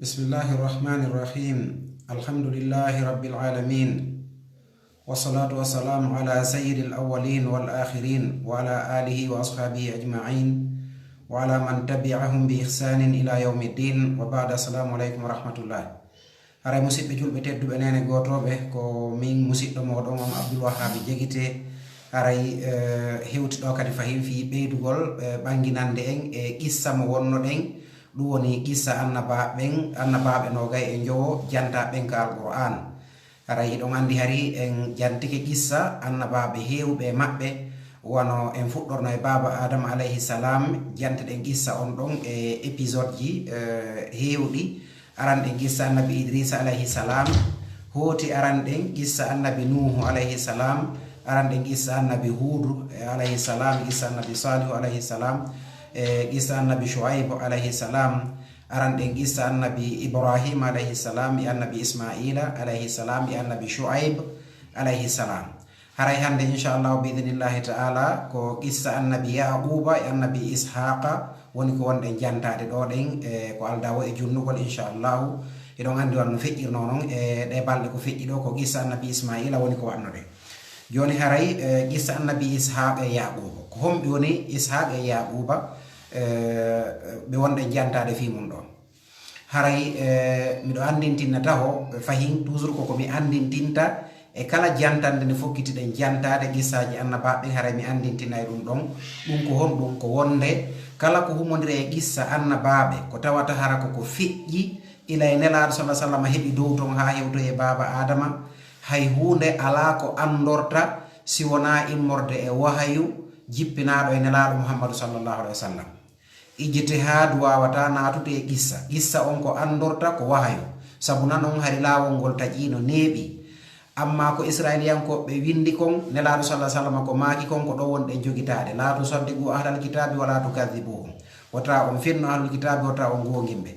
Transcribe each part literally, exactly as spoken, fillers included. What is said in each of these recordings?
بسم الله الرحمن الرحيم. الحمد لله رب العالمين. والصلاة والسلام على سيد الأولين والآخرين وعلى آله وأصحابه أجمعين وعلى من تبعهم بإحسان إلى يوم الدين وبعد. السلام عليكم ورحمة الله. Haray musidɓe julɓe tedduɓe neene gootooɓe, ko min musiɗɗo mooɗon on Abdul Wahaabi Jegite. Haray eh, hewti ɗo kadi fahin fii ɓeydugol eh, ɓannginande en e qissa mo wonnoɗen. Ɗum woni qissa annabaaɓe ɓen, annabaaɓe noogay e njowo jantaaɓe ɓen ka Alqur'aan. Haray hiɗon anndi hari en jantike qissa annabaaɓe heewɓe e maɓɓe, wano en fuɗɗorno e baaba Aadama alayhi salaam, janteɗen qissa on ɗon e episodeji eh, heewɗi. Aranɗen qissa annabi Idrisa alayhi salam, hooti aranɗen qissa annabi Nuhu alayhi salam, aranɗen qissa annabi Hudu eh, alayhi salam, qissa annabi Salihu alayhi salam, eh, qissa annabi Shuaibu alayhi salam, aranɗen qissa annabi Ibrahima alayhi salam e annabi Ismaila alayhi salam e annabi Shuaib alayhi salam. Haray hannde, inchallahu, biidnillahi ta'ala, ko qissa annabi Yaquba e annabi Ishaqa woni ko wonɗen jantaade ɗo ɗen, e ko aldaa wo e junnugol, inchallahu. Hiɗon anndi wano feƴƴirno non e ɗe balɗe ko feƴƴi ɗo, ko qissa annabi Ismaila woni ko waɗnoɗen. Jooni haray e qissa annabi Ishaqa e Yaquba. Ko homɓe woni Ishaqa e Yaquba? E, ɓe wonɗen jantaade fii mum ɗo. Haray eh, miɗo anndintinna taho eh, fahin, toujours koko mi anndintinta e kala jantande nde fokkitiɗen jantaade qissaaji annabaaɓe ɓen, haray mi anndintinay ɗum ɗon. Ɗum ko honɗum? Ko wonde kala ko humondiri e qissa annabaaɓe ko tawata hara koko feƴƴi ila e Nelaaɗo sala sallam heɓi dow ton haa hewtoyi e baaba Aadama, hay huunde alaa ko anndorta si wonaa immorde e wahayu jippinaaɗo e Nelaaɗo Muhammadu sallallahu alaihi wasallam. Ijtihaadu waawataa naatude e qissa. Qissa on ko anndorta ko wahayu. Sabu nanon hari laawol ngol taƴiino, neeɓi. Ammaa ko Israiliyankooɓe ɓe winndi kon, Nelaaɗo sala sallam ko maaki kon, ko ɗo wonɗen jogitaade. Laa tusaddiqu ahlal kitaabi wa laa tukaddibuhum. Wota on fennu ahlul kitaabi, wota on goongin ɓe.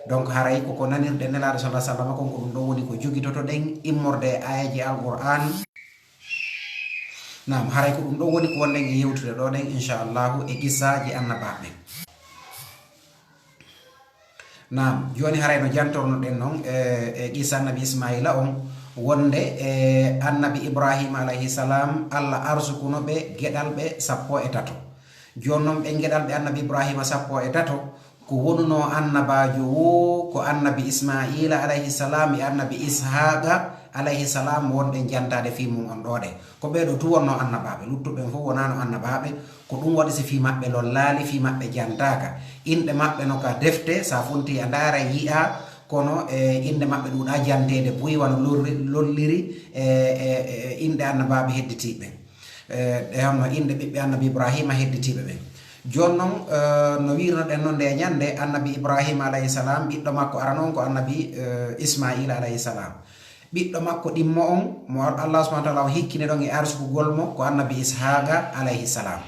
Donc haray ko ko nanirɗen Nelaaɗo sala sallam kon, ko ɗum ɗo woni ko jogitotoɗen immorde e aayeeje Alqur'aan. Naam, haray ko ɗum ɗon woni ko wonɗen e yewtude ɗo ɗen, inchallahu, e qissaaji annabaaɓe ɓen. Naam, jooni haray no jantorno ɗen non e, e qissa annabi Ismaila on, wonde e annabi Ibrahima alayhi salam, Allah arsukuno ɓe geɗalɓe sappo e tato. Jooni non ɓen geɗalɓe annabi Ibrahima sappo e tato, ko wonunoo annabaajo woo ko annabi Ismaila alayhi salam e annabi Ishaqa alayhi salam wonɗen jantaade fii mum on ɗoo ɗe. Ko ɓee ɗoo tun wonnoo annabaaɓe, luttuɓe ɓen fof wonaano annabaaɓe. Ko ɗum waɗi si fii maɓɓe lollaali, fii maɓɓe jantaaka. Inɗe maɓɓe no ka defte, sa funti a ndaara yi'a, kono e inɗe maɓɓe ɗuuɗaa janteede buy wano lorri-, lolliri e, e, e inɗe annabaaɓe hedditiiɓe. E, e honno inɗe ɓiɓɓe annabi Ibrahima hedditiiɓe ɓen. Jooni non, e, no wiirnoɗen non nde ñannde, annabi Ibrahima alayhi salam, ɓiɗɗo makko arano on ko annabi e, Ismaila alayhi salam. Ɓiɗɗo makko ɗimmo on, mo Al-, Allah subhanahu wa ta'ala on hikkini ɗon e arsukugol mo, ko annabi Ishaqa alayhi salam.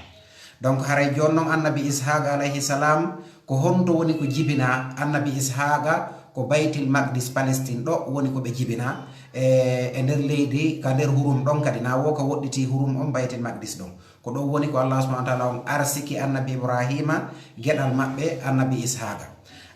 Donc haray jooni non annabi Ishaqa alayhi salam, ko honto woni ko jibinaa annabi Ishaqa? Ko Baytil Maqdis, Palestine ɗo woni ko ɓe jibinaa, e, e nder leydi, ka nder hurum ɗon kadi, na wo ka woɗɗiti hurum on Baytil Maqdis ɗon. Ko ɗon woni ko Allah subhanahu wa ta'ala on arsiki annabi Ibrahima geɗal maɓɓe annabi Ishaqa.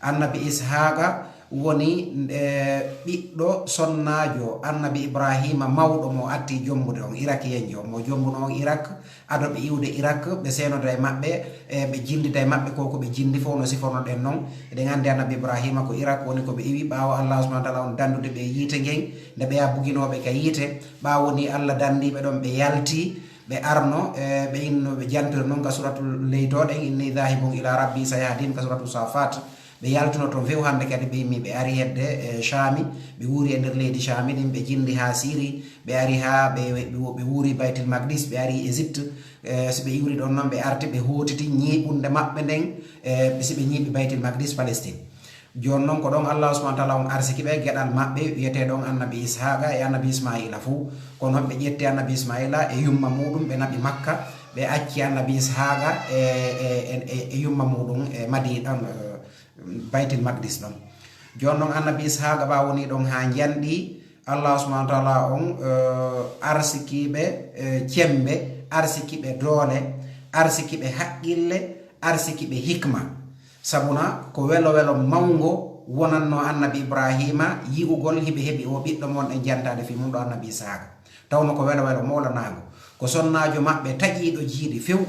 Annabi Ishaqa woni e, ɓiɗɗo sonnaajo annabi Ibrahima mawɗo mo atti jombude on, Irakiyenjo, mo jombuno on Irak, ado ɓe iwde Irak, ɓe seenoda e maɓɓe, e, ɓe jindida e maɓɓe ko ko ɓe jindi fof no sifornoɗen non. Eɗen anndi annabi Ibrahima ko Irak woni ko ɓe iwi ɓaawo Allah subhanahu wa ta'ala on dandude ɓe e yiite ngen, nde ɓeya buginooɓe ka yiite, ɓaawo ni Allah dandiiɓe ɗon ɓe yalti, ɓe arno, e, ɓe inno ɓe jantiro non ka suratul leytoɗen, inni dhahibun ila rabbi sayahdin, ka suratul Safat. Ɓe yaltuno ton few hannde kadi ɓe immi ɓe ari hedde e Shaami, ɓe wuuri e nder leydi Shaami ɗin, ɓe jindi haa Siiri, ɓe ari haa ɓe, ɓe, ɓe wuuri Baytil Maqdis, ɓe ari Égypte, e, si ɓe iwri ɗon non ɓe arti ɓe hootiti ñiiɓunde maɓɓe nden, e, si ɓe ñiiɓi Baytil Maqdis Palestine. Jooni non ko ɗon Allah subhanahu wa ta'ala on arsiki ɓe geɗal maɓɓe wiyetee ɗon annabi Ishaqa e annabi Ismaila fuu. Kono ɓe ƴetti annabi Ismaila e yumma muuɗum ɓe naɓi Makka, ɓe acci annabi Ishaqa e, e, e, e, e yumma muuɗum e Madina, e, Baytil Maqdis ɗon. Jooni non annabi Ishaqa ɓa woni ɗon haa njanɗi, Allah subhanahu wa ta'ala on e, arsiki ɓe e, cembe, arsiki ɓe doole, arsiki ɓe haqqille, arsiki ɓe hikma. Sabuna ko welo welo mawngo wonanno annabi Ibrahima yi'ugol hiɓe heɓi o ɓiɗɗo mo wonɗen jantaade fii mum ɗo, annabi Isaaqa. Tawno ko welo welo mawlanaago. Ko sonnaajo maɓɓe taƴiiɗo jiiɗi few,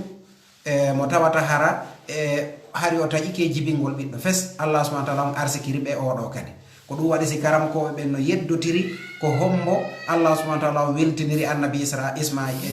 e, mo tawata hara, e, hari o taƴike jibingol ɓiɗɗo fes, Allah subhanahu wa ta'ala on arsikiri ɓe oo ɗoo kadi. Ko ɗum waɗi si karamokooɓe ɓen no yeddotiri ko hombo Allah subhanahu wa ta'ala on weltiniri annabi Isra-, Ismail.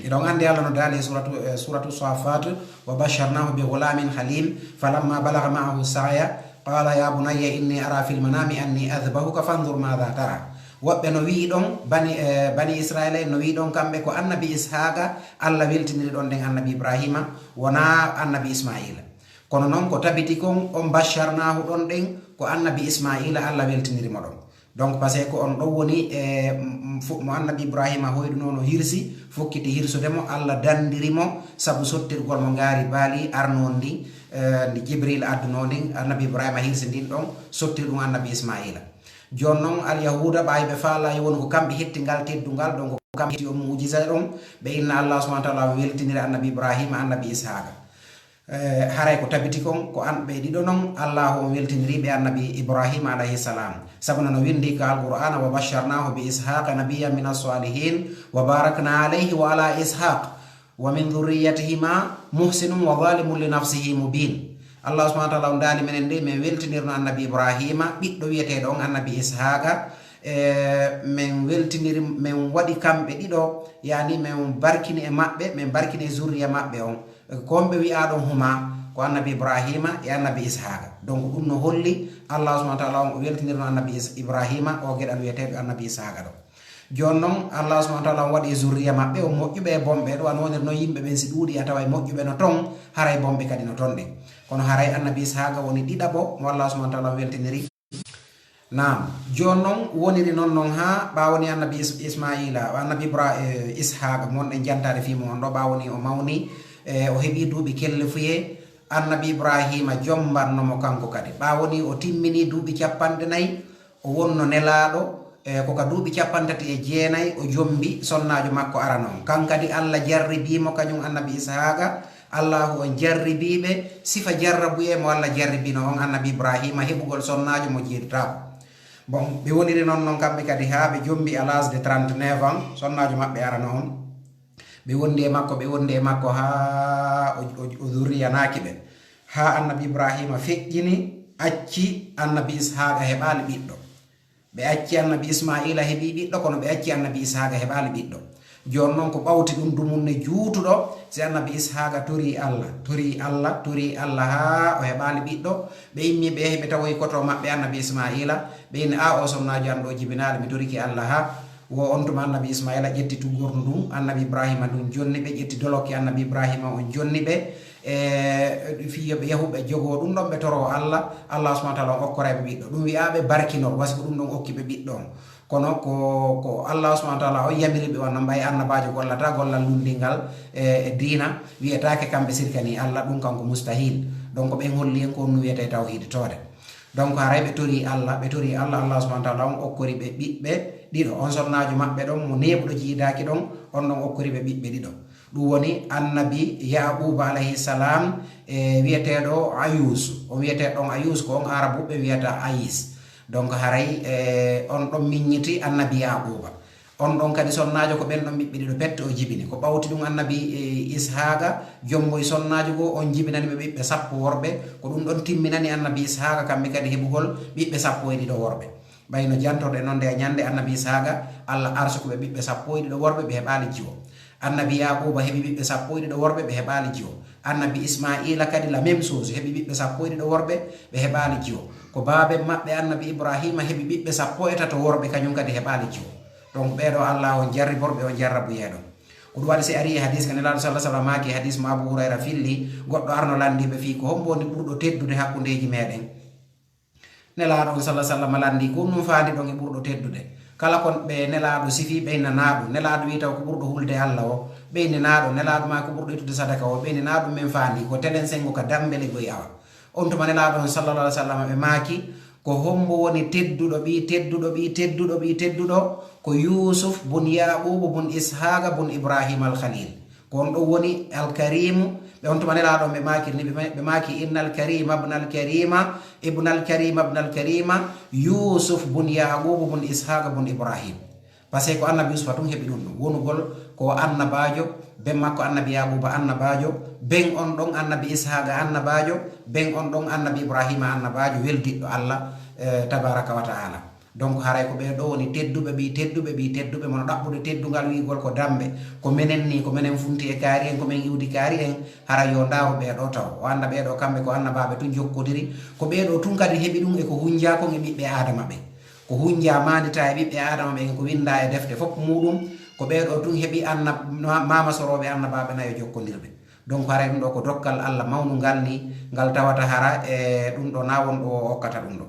Eɗon anndi Allah no daali e suratu, e suratu Safat, "Wa basharnahu bi ghulamin halim, falamma balagha ma'ahu sa'ya, qala ya bunayya inni ara fil manami anni adhbahuka fanzur madha tara." Woɓɓe no wi'i ɗon, bani, e, bani Israila en no wi'i ɗon kamɓe ko annabi Ishaqa Allah weltiniri ɗon ɗen annabi Ibrahima, wonaa annabi Ismaila. Kono non ko tabiti kon, on basharnahu ɗon ɗen, ko annabi Ismaila Allah weltiniri mo ɗon. Donc, parce que ko on ɗon woni e, mm, fu-, mo annabi Ibrahima hoyɗunoo no hirsi, fukkiti hirsude mo, Allah dandiri mo sabu sottirgol mo ngaari baali arnoon ndin, e, ndi Jibril addunoo ndin, annabi Ibrahima hirsi ndin ɗon, sottiri ɗum annabi Ismaila. Jooni non, Alyahuuda, ɓaayi ɓe faalaayi woni ko kamɓe hetti ngal teddungal, donc ko kamɓe hetti on mu'jiza ɗon, ɓe inna Allah subhanahu wa ta'ala weltiniri annabi Ibrahima, annabi Ishaqa. Eh, haray ko tabiti kon, ko an ɓe ɗiɗo non, Allahu on weltiniri ɓe annabi Ibrahima alayhi salam. Sabu no windi ka Alqur'ana, "Wa basharnahu bi Ishaqa nabiyyan min as-salihin, wa barakna alayhi wa ala Ishaq, wa min dhurriyyatihima muhsinun wa zalimun li nafsihi mubin." Allah subhanahu wa ta'ala on daali menen de, men weltinirno annabi Ibrahima, ɓiɗɗo wi'eteeɗo on annabi Ishaqa, e, men weltiniri, men waɗi kamɓe ɗiɗo, yani men barkini e maɓɓe, men barkini e zurriya maɓɓe on. Ko on ɓe wi'aa ɗon huma, ko annabi Ibrahima e annabi Ishaqa. Donc ɗum no holli Allah subhanahu wa ta'ala on o weltinirno annabi Is-, Ibrahima o geɗal wi'eteeɗo annabi Ishaqa ɗo. Jooni non, Allah subhanahu wa ta'ala on waɗi e zurriya maɓɓe on moƴƴuɓe e bonɓe. Ɗo an wonir non yimɓe ɓen si ɗuuɗi a taway moƴƴuɓe no ton, haray bonɓe kadi no ton ɗen. Kono haray annabi Ishaqa woni ɗiɗaɓo mo Allah subhanahu wa ta'ala on weltiniri. Naam, jooni non woniri non non haa ɓaawo ni annabi Is-, Ismaila, annabi Ibra-, eh, Ishaqa, mo wonɗen jantaade fii mum on ɗo, ɓaawo ni o mawni, eh, o heɓi duuɓi kellefuyee, annabi Ibrahima jombanno mo kanko kadi. Ɓaawo ni o timmini duuɓi capanɗe nayi, o wonno nelaaɗo, eh, ko ka duuɓi capantati e jeenayi o jombi sonnaajo makko arano on. Kan kadi Allah jarribii mo kañum annabi Ishaqa, Allahu on jarribii ɓe, sifa jarrabuyee mo Allah jarribino on annabi Ibrahima heɓugol sonnaajo mo jeeɗutaako. Bon, ɓe woniri non non kamɓe kadi haa ɓe jombi à l'âge de trente-neuf ans, sonnaajo maɓɓe arano on. Ɓe wondi e makko, ɓe wondi e makko haa o, o, o zurriyanaaki ɓe. Haa annabi Ibrahima feƴƴini, acci annabi Ishaqa heɓaali ɓiɗɗo. Ɓe acci annabi Ismaila heɓi ɓiɗɗo, kono ɓe acci annabi Ishaqa heɓaali ɓiɗɗo. Jooni non ko ɓawti ɗum dumunne juutuɗo, si annabi Ishaqa torii Allah, torii Allah, torii Allah haa o heɓaali ɓiɗɗo. Ɓe immi ɓe yahi ɓe tawoyi koto maɓɓe annabi Ismaila, ɓe inni, "A o sonnaajo an ɗo jibinaali, mi torike Allah haa." Wo on tuma annabi Ismaila ƴetti tuggordu ndun, annabi Ibrahima ndun jonni ɓe, ƴetti dolokke annabi Ibrahima on jonni ɓe, e fii yo ɓe yahu ɓe jogoo ɗum ɗon, ɓe toroo Allah, Allah subhanahu wa ta'ala on okkoray ɓe ɓiɗɗo. Ɗum wi'aa ɓe barkinor, wasi ko ɗum ɗon okki ɓe ɓiɗɗo on. Kono ko, ko Allah subhanahu wa ta'ala on yamiri ɓe on, no mbayi annabaajo gollata gollal lunndingal e, e diina, wi'etaake kamɓe sirkani Allah, ɗum kanko mustahil. Donc ɓen holli en ko on no wi'etee tawhiid toode. Donc haray ɓe torii Allah, ɓe torii Allah, Allah subhanahu wa ta'ala on okkori ɓe ɓiɓɓe ɗiɗo. On sonnaajo maɓɓe ɗon mo neeɓuɗo jiidaaki ɗon, on ɗon okkori ɓe ɓiɓɓe ɗiɗo. Ɗum woni annabi Yaquba alayhi salam, e wi'eteeɗo Ayus. On wi'etee ɗon Ayus, ko on Arabuɓe wi'ata Ayis. Donc haray, e, on ɗon miññiti annabi Yaquba. On ɗon kadi sonnaajo ko ɓen ɗon ɓiɓɓe ɗiɗo pette o jibini. Ko ɓawti ɗum annabi, e, Ishaqa jomboy sonnaajo goo, on jibinani ɓe ɓiɓɓe sappo worɓe. Ko ɗum ɗon timminani annabi Ishaqa kamɓe kadi heɓugol ɓiɓɓe sappo e ɗiɗo worɓe. Ɓay no jantorɗe non nde ñande annabi Ishaqa, Allah arsuku ɓe ɓiɓɓe sappo e ɗiɗo worɓe, ɓe heɓaali jiwo. Annabi Yaquba heɓi ɓiɓɓe sappo e ɗiɗo worɓe, ɓe heɓaali jiwo. Annabi Ismaila kadi la même chose, heɓi ɓiɓɓe sappo e ɗiɗo worɓe, ɓe heɓaali jiwo. Ko baaben maɓɓe annabi Ibrahima heɓi ɓiɓɓe sappo e tato worɓe, kañum kadi heɓaali jiwo. Donc ɓeeɗo Allah on jarriborɓe on jarrabuyeeɗo. Ko ɗum waɗi si ari e hadis ka Nelaaɗo sallallahu alaihi wasallam maaki, hadis mo Abu Hurayra filli, goɗɗo arno lanndi ɓe fii ko hombo woni ɓurɗo teddude hakkundeeji meɗen. Nelaaɗo on sallallahu alaihi wasallam lanndi ko ɗum faandi ɗon e ɓurɗo teddude. Kala kon ɓe Nelaaɗo sifi ɓe inna naaɗo, Nelaaɗo wi taw ko ɓurɗo hulde Allah o, ɓe inni naaɗo, Nelaaɗo ma ko ɓurɗo ittude sadaka o, ɓe inni naaɗo men faandi, ko telen sengo ka dambele goy awa. On tuma Nelaaɗo on sallallahu alaihi wasallam ɓe maaki, ko hombo woni tedduɗo ɓii tedduɗo ɓii tedduɗo ɓii tedduɗo? Ko Yusuf bun Yaqubu bun Ishaqa bun Ibrahim al Khalil. Ko on ɗon woni Al Karimu, Ɓe on tuma Nelaaɗo on ɓe maakiri ni, ɓe ma-, ɓe maaki, "Innal karima ibnal karima, ibnal karima ibnal karima, Yusuf bun Yaqubu bun Ishaqa bun Ibrahim." Parce que ko annabi Yusufa tun heɓi ɗum ɗum. Wonugol ko annabaajo, ben makko annabi Yaquba annabaajo, ben on ɗon annabi Ishaqa annabaajo, ben on ɗon annabi Ibrahima annabaajo, weldiɗɗo Allah, eh, tabaraka wa ta'ala. Donc haray ko ɓee ɗoo woni tedduɓe, ɓii tedduɓe, ɓii tedduɓe, mono ɗaɓɓude teddungal wi'ugol ko dambe, ko menen ni, ko menen funti e kaari en, ko men iwdi kaari en, haray yo ndaaru ɓee ɗoo taw. O annda ɓee ɗoo kamɓe ko annabaaɓe tun jokkodiri, ko ɓee ɗoo tun kadi heɓi ɗum e ko hunjaa kon e ɓiɓɓe Aadama ɓen. Ko hunjaa maandita e ɓiɓɓe Aadama ɓen, ko winndaa e defte fof muuɗum, ko ɓee ɗoo tun heɓi anna-, ma-, maama sorooɓe annabaaɓe nayo jokkondirɓe. Donc haray ɗum ɗoo ko dokkal Allah mawnungal ni, ngal tawata hara e ɗum ɗoo na won ɗo o okkata ɗum ɗoo.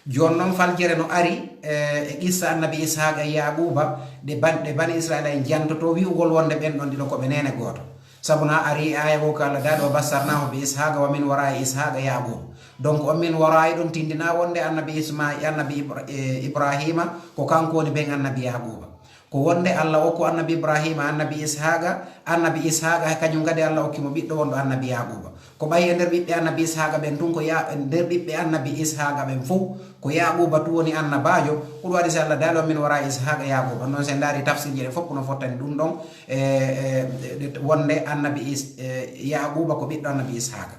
Jooni noon faljere no ari, eh, e qissa annabi Ishaaqa e Yaaquuba, ɗe ban-, ɗe bani Israila en jantotoo wi'ugol wonde ɓen ɗon ɗiɗo ko ɓe neene gooto. Sabu na ari e aaya goo ko Allah daɗi, "Wa bassarnahu bi Ishaaqa wa min wara'i Ishaaqa Yaaquub." Donc on min wara'i ɗon tindina wonde annabi Isma-, annabi Ibra-, eh, Ibrahima ko kanko woni ben annabi Yaaquuba. Ko wonde Allah okku annabi Ibrahima annabi Ishaaqa, annabi Ishaaqa he kañum kadi Allah okki mo ɓiɗɗo wonɗo annabi Yaaquuba. Ko ɓay e nder ɓiɓɓe annabi Ishaaqa ɓen tun ko ya-, nder ɓiɓɓe annabi Ishaaqa ɓen fof ko Yaaquuba tun woni annabaajo. Ko ɗum waɗi si Allah daali, "Wa min wara'i Ishaaqa Yaaquuba." Noon si en ndaari tafsirji ɗen fof no fottani ɗum ɗon, e, e, e, wonde annabi Is-, e, Yaaquuba ko ɓiɗɗo annabi Ishaaqa.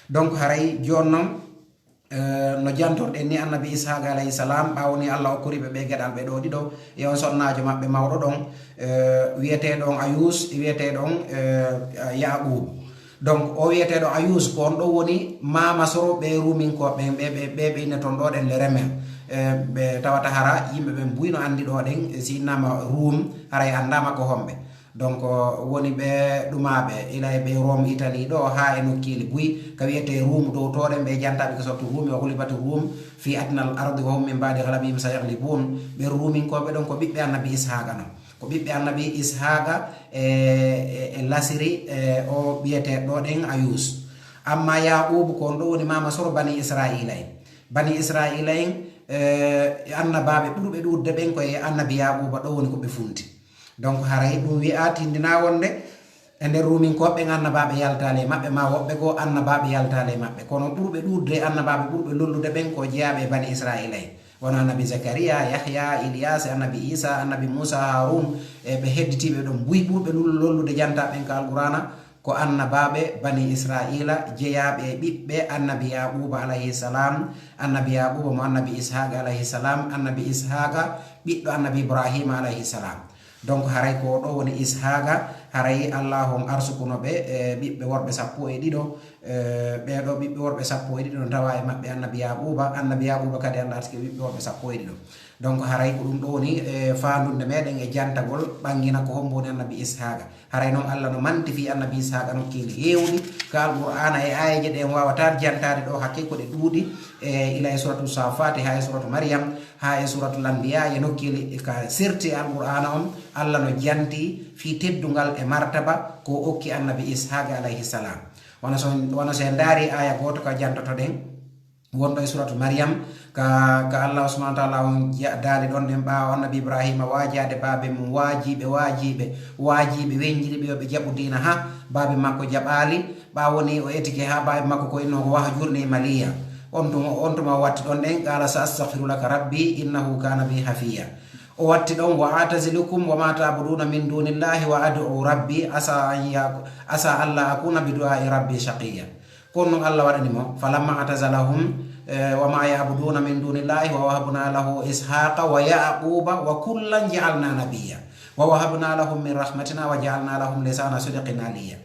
Donc haray jooni noon, eh, no jantorɗen ni annabi Ishaaqa alayhi salam, ɓaawo ni Allah okkori ɓe ɓe geɗal ɓe ɗoo ɗiɗo, e on sonnaajo maɓɓe mawɗo ɗon, eh, wi'eteeɗo on Ayus, e wi'eteeɗo on, eh, Yaaquub. Donc o wi'eteeɗo Ayus ko on ɗon woni maama soro ɓe Ruuminkooɓe ɓen, ɓe, ɓe, ɓe, ɓe inneton ɗoo ɗen les Romains. Eh, ɓe tawata hara yimɓe ɓen buy no anndi ɗoo ɗen, si innama Ruum, haray anndaama ko homɓe. Donc woni ɓe ɗumaaɓe, ila e ɓe Rome, Italie ɗoo, haa e nokkiili buy, ka wi'etee Ruum dow too ɗen, ɓe jantaaɓe ka sortu Ruumi, "Wa ghulibati Ruum fi adnal ardi wa hum min ba'di ghalabihim sayaghlibuun." Ɓe Ruuminkooɓe ɗon ko ɓiɓɓe annabi Ishaaqa non. Ko ɓiɓɓe annabi Ishaaqa e, e, e lasiri, e, o ɓiyeteeɗo ɗoo ɗen Ayus. Amma Yaaquubu ko on ɗoo woni maama soro bani Israila en. Bani Israila en, e, e annabaaɓe ɓurɓe ɗuuɗude ɓen ko e annabi Yaaquuba ɗoo woni ko ɓe funti. Donc haray ɗum wi'a tindina wonde e nder Ruuminkooɓe ɓen annabaaɓe yaltaali e maɓɓe, ma woɓɓe goo annabaaɓe yaltaali e maɓɓe. Kono ɓurɓe ɗuuɗude e annabaaɓe ɓurɓe lollude ɓen ko jeyaaɓe e bani Israila en. Wano annabi Zakariya, Yahya, Ilyas, annabi Isa, annabi Musa, Harun, e ɓe hedditiiɓe ɗon buy ɓurɓe lul-, lollude jantaaɓe ɓen ka Alqur'aana, ko annabaaɓe bani Israila jeyaaɓe e ɓiɓɓe annabi Yaaquuba alayhi salam, annabi Yaaquuba mo annabi Ishaaqa alayhi salam, annabi Ishaaqa ɓiɗɗo annabi Ibrahima alayhi salam. Donc haray ko ɗoo woni Ishaaqa, haray Allaahu on arsukuno ɓe, e, ɓiɓɓe worɓe sappo e ɗiɗo, e, ɓee ɗoo ɓiɓɓe worɓe sappo e ɗiɗo no tawa e maɓɓe annabi Yaaquuba, annabi Yaaquuba kadi Allah arsike ɓiɓɓe worɓe sappo e ɗiɗo. Donc haray ko ɗum ɗoo woni, e, faandunde meɗen e jantagol ɓangina ko hombo woni annabi Ishaaqa. Haray noon Allah no manti fii annabi Ishaaqa nokkeeli heewɗi ka Alqur'aana e aayeeje ɗe en waawataa jantaade ɗoo, hakkee ko ɗe ɗuuɗi, e, ila e suratu Saafaati, haa e suratu Maryam, haa e suratul Anbiya, e nokkeeli ka serti e Alqur'aana on, Allah no janti fii teddungal e martaba ko okki annabi Ishaaqa alayhi salam. Wano so, wano so en ndaari aaya gooto ka jantotoɗen, wonɗo e suratu Maryam, ka, ka Allah subhanahu wa ta'ala on ja-, daali ɗon ɗen ɓaawo annabi Ibrahima waajaade baabe mum, waajiiɓe, waajiiɓe, waajiiɓe, wenjiriɓe yo ɓe jaɓu diina haa baabe makko jaɓaali, ɓaawo ni o etike haa baabe makko ko inno ko wahjurni maliya. On tuma, on tuma o watti ɗon ɗen, "Qala sa astaghfiru laka rabbi innahu kana bi hafiya." O watti ɗon, "Wa atazilukum wa ma ta'buduna min dunillahi wa ad'u rabbi asa an yaku-, asa alla akuna bi du'ai rabbi shaqiya." Kono noon Allah waɗani mo, "Falamma atazalahum, eh, wa ma ya'buduna min dunillahi wa wahabna lahu ishaqa wa yaquba wa kullan ja'alna nabiyya. Wa wahabna lahum min rahmatina wa ja'alna lahum lisana sidqin aliyya."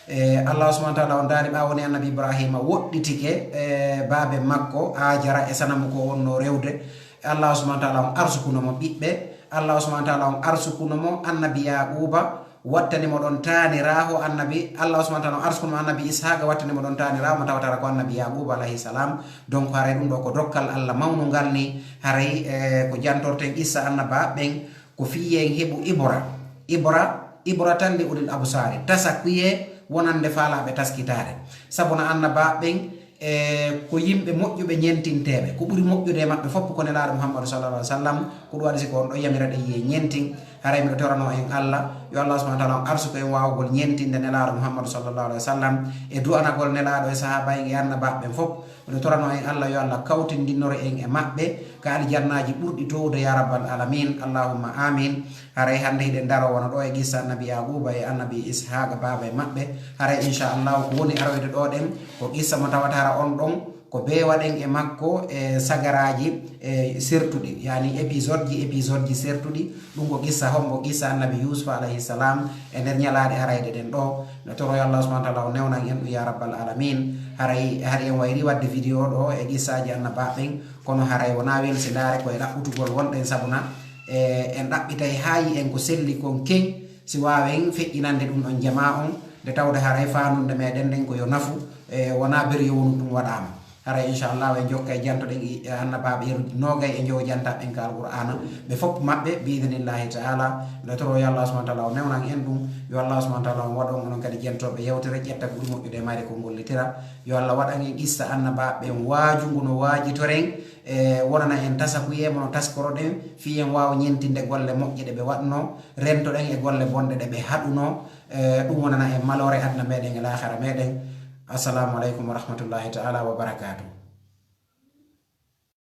E, Allah subhanahu wa ta'ala on daali ɓaawo ni annabi Ibrahima woɗɗitike, e, baabe makko Ajara e sanamu ko wonno rewde. Allah subhanahu wa ta'ala on arsukuno mo ɓiɓɓe. Allah subhanahu wa ta'ala on arsukuno mo annabi Yaquba, wattani mo ɗon taaniraaho annabi. Allah subhanahu wa ta'ala on arsukuno mo annabi Ishaqa, wattani mo ɗon taaniraaho mo tawata ko annabi Yaquba alayhi salam. Donc haray ɗum ɗoo ko dokkal Allah mawnungal ni. Haray, e, ko jantorten qissa annaba ɓen ko fii en heɓu ibra. Ibra, ibra tan li ulil absari. Tasa kuye wonande faalaaɓe taskitaare. Sabu na annabaaɓe ɓen, e, ko yimɓe moƴƴuɓe ñentinteeɓe. Ko ɓuri moƴƴude e maɓɓe fof ko Nelaaɗo Muhammadu sallallahu alaihi wasallam. Ko ɗum waɗi si ko on ɗo yamira ɗe yiye ñentin. Haray miɗo torano en Allah, yo Allah subhanahu wa taala on arsuko en waawugol ñentinde Nelaaɗo Muhammadu sallallahu alaihi wa sallam, e du'anagol Nelaaɗo e sahaaba en e annabaaɓe ɓen fof. Miɗo torano en Allah, yo Allah kawtindinnoro en e maɓɓe ka aljannaaji ɓurɗi toowude, ya rabbal alamin, allahumma amin. Haray hannde hiɗen daro wano ɗo e qissa annabi Yaquba e annabi Ishaqa, baaba e maɓɓe. Haray inchallahu ko woni aroyde ɗo ɗen ko qissa mo tawata hara on ɗon ko bee waɗen e makko e sagaraaji e sertuɗi, yani épisode ji, épisode ji sertuɗi. Ɗum ko qissa hombo? Qissa annabi Yusuf alayhi salam e nder ñalaaɗe arayɗe ɗen ɗo. No toro yo Allah subhanahu wa taala o newnan en ɗum, ya rabbal alamin. Haray, haray en wayri waɗde vidéo ɗo e qissaaji annabaaɓe ɓen, kono haray wonaa welsindaare, ko e ɗaɓɓutugol wonɗen, sabuna e en ɗaɓɓitay haa yi'en ko selli kon ken, si waawen feƴƴinande ɗum ɗon jamaa on, nde tawde haray faanunde meɗen nden ko yo nafu, e wonaa ber yo wonu ɗum waɗaama. Haray inchallahu en jokka e jantoɗen i-, e annabaaɓe yeru noogay e jowo jantaɓe ɓen ka alqur'aana, ɓe fof maɓɓe bi idnillahi taala. Nde toro yo Allah subhanahu wa taala o newnan en ɗum, yo Allah subhanahu wa taala on waɗon onon kadi jentooɓe yewtere, ƴetta ko ɓuri moƴƴude e mayre ko gollitira. Yo Allah waɗan en qissa annabaaɓe ɓen waajungu no waajitoren, e wonana en tasakuye mo no taskoroɗen, fii en waawa ñentinde golle moƴƴe ɗe ɓe waɗno, rentoɗen e golle bonɗe ɗe ɓe haɗuno. E ɗum wonana en maloore aduna meɗen e laakhara meɗen. Assalamu aleykum wa rahmatullahi taala wa barakatuh.